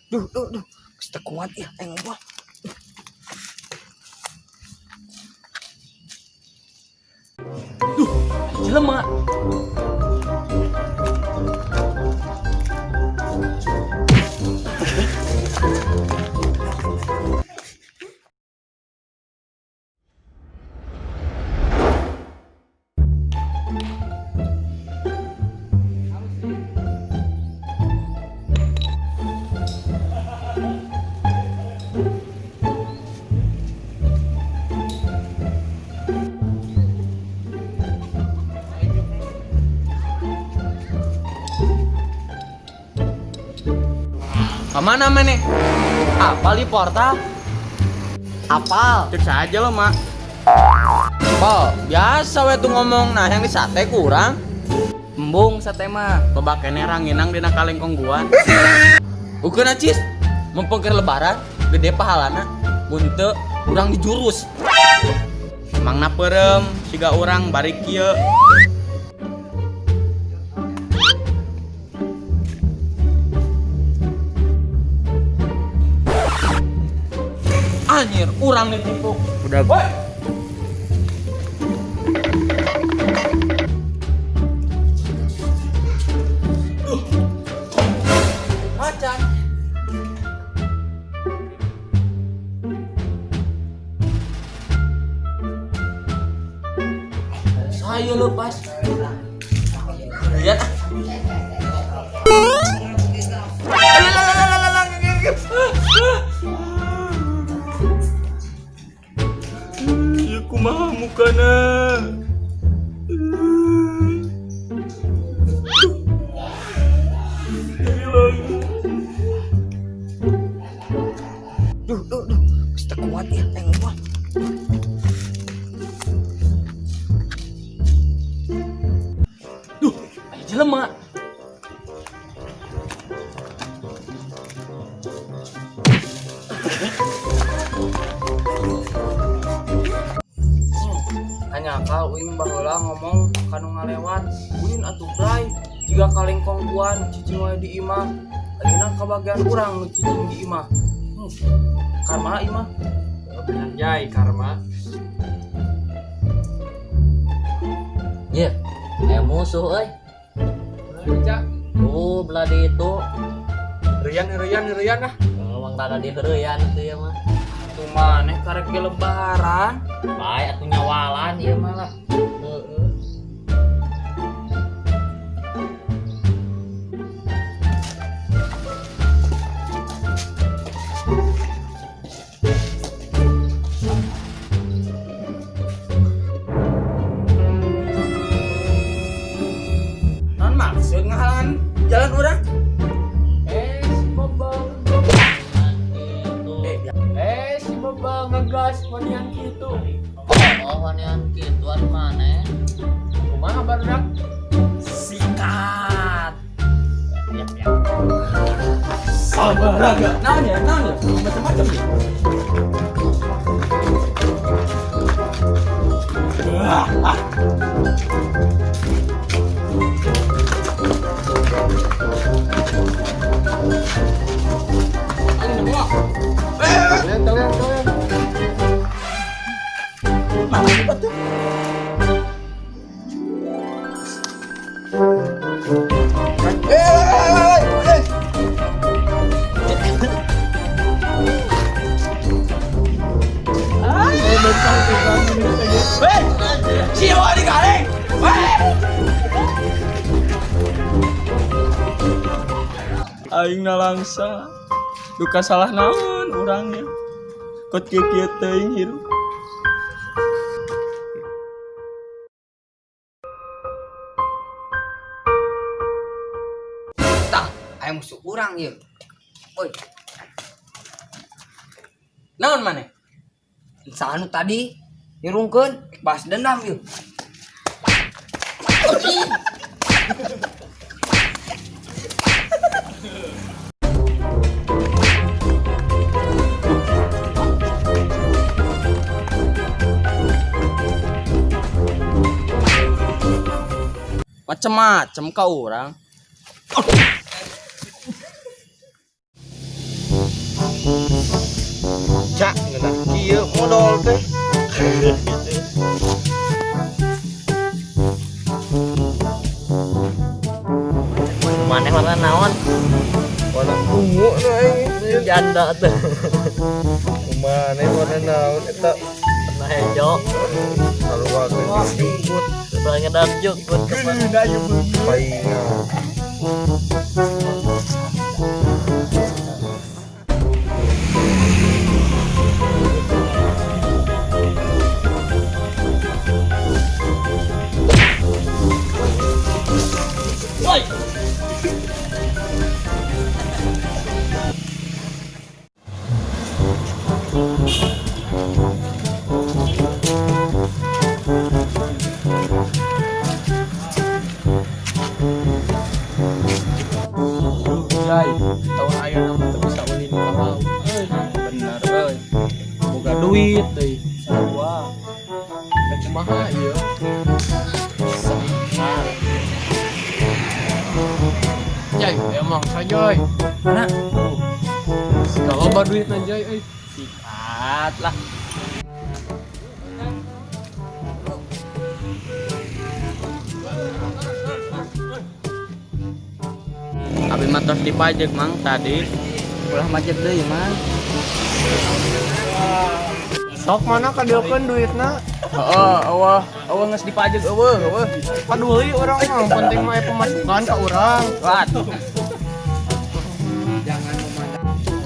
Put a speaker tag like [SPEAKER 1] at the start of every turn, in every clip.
[SPEAKER 1] Duh, duh, duh. Geus teu kuat ya aing mah.
[SPEAKER 2] Duh, jelema. Kemana maneh? Apal di portal?
[SPEAKER 1] Apal.
[SPEAKER 2] Cek saja lo, Mak. Pol, biasa we tuh ngomong, nah yang di sate kurang.
[SPEAKER 3] Embung sate mah.
[SPEAKER 2] Loba keneh ranginang dina kalengkong guan. Ukeun acis, mumpung keur lebaran, gede pahalana. Mun teu urang dijurus. Emangna peureum siga urang bari kieu. Anjir, urang ditipu.
[SPEAKER 3] Udah.
[SPEAKER 2] Woi. Duh. Macan. Saya lepas. Lihat ah. Ieu kumaha mukana?
[SPEAKER 1] Duh, duh, duh. Geus teu kuat ya aing mah.
[SPEAKER 2] Duh, aya jelema.
[SPEAKER 3] Hanya akal uing baheula ngomong kanu ngalewat. Ulin atuh bray, jiga kalengkong guan cicing wae di imah. Ayeuna kabagian urang nu cicing di imah. Karma imah.
[SPEAKER 4] Bener jai karma.
[SPEAKER 5] Ye, aya musuh euy.
[SPEAKER 4] Cak.
[SPEAKER 5] Oh, belah di itu.
[SPEAKER 4] Rian rian rian ah.
[SPEAKER 5] Ngomong rada di heureyan teu ieu mah.
[SPEAKER 3] Tuh maneh karek ge lebaran.
[SPEAKER 5] Bae atuh nyawalan ieu mah lah. Heeh.
[SPEAKER 2] Naon maksud ngahalangan jalan urang?
[SPEAKER 4] Si Bebang.
[SPEAKER 5] Gitu.
[SPEAKER 4] Si Bebang ngegas wanian kitu.
[SPEAKER 5] Oh, wanian kituan maneh.
[SPEAKER 4] Kumaha barudak?
[SPEAKER 2] Sikat.
[SPEAKER 5] Ya, ya.
[SPEAKER 2] Sabar agak. Naon ya? Naon ya? Macam-macam ya. Ah. Ini semua.
[SPEAKER 4] Kalian kalian kalian.
[SPEAKER 2] Mana sih batu? Eh. Hei, siapa di kaleng? Hei. Aing nalangsa. Duka salah naon urangnya. Kot kieu-kieu teuing hirup.
[SPEAKER 1] Tah, aya musuh urang ieu. Woi,
[SPEAKER 2] Naon maneh?
[SPEAKER 1] saha nu tadi nyurungkeun balas dendam ieu.
[SPEAKER 2] Macem-macem ka urang.
[SPEAKER 6] Kontol teh.
[SPEAKER 5] Maneh warna naon?
[SPEAKER 6] Warna ungu nu aing.
[SPEAKER 5] Janda tuh.
[SPEAKER 6] Maneh warna naon eta?
[SPEAKER 5] Warna hejo.
[SPEAKER 6] Sarua jeung jukut.
[SPEAKER 5] Udah ngedap jukut
[SPEAKER 6] Paingan.
[SPEAKER 5] Woi.
[SPEAKER 4] Jai, tahun ayeuna mah teu bisa ulin ka laut. Euy, bener euy. Boga duit euy, sarua. Da kumaha ieu? Sedih. Jai, emang sajoy. Mana? Siga loba duitna Jai euy.
[SPEAKER 2] Sikat lah. Abi mah tos dipajek mang tadi.
[SPEAKER 1] Ulah macet deui mah.
[SPEAKER 4] Sok mana kadieukeun duitna?
[SPEAKER 3] Heeh, eueuh, eueuh geus dipajek eueuh, eueuh.
[SPEAKER 4] Paduli urang mah, penting mah aya pemasukan ka urang.
[SPEAKER 3] Atuh.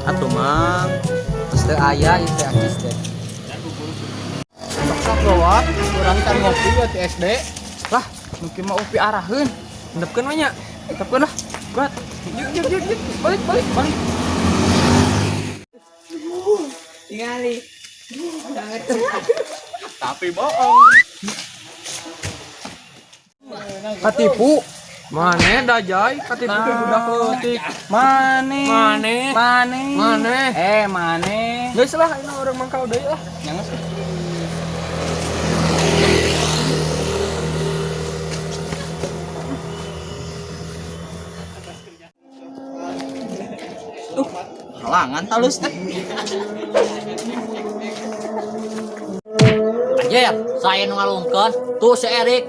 [SPEAKER 2] Atuh mang.
[SPEAKER 1] Terus teu aya ieu teh acis teh.
[SPEAKER 4] Sok sok gawat, urang can ngopi ya ti SD.
[SPEAKER 3] Lah, nu kieu mah upi araheun. Endepkeun we nya. Endepkeun lah. Kuat. Yuk, yuk, yuk, yuk. Balik, balik, balik.
[SPEAKER 1] Tingali.
[SPEAKER 2] Tapi bohong.
[SPEAKER 3] Katipu.
[SPEAKER 4] Mane da Jai, katipu ku budak leutik.
[SPEAKER 3] Mane.
[SPEAKER 4] Mane.
[SPEAKER 3] Mane.
[SPEAKER 4] Mane.
[SPEAKER 3] Eh, mane.
[SPEAKER 4] Geus lah, ini urang mangkal deui lah.
[SPEAKER 3] Nyangas.
[SPEAKER 2] Halangan talus teh.
[SPEAKER 5] Anjir, saya nu ngalungkeun tuh si Erik.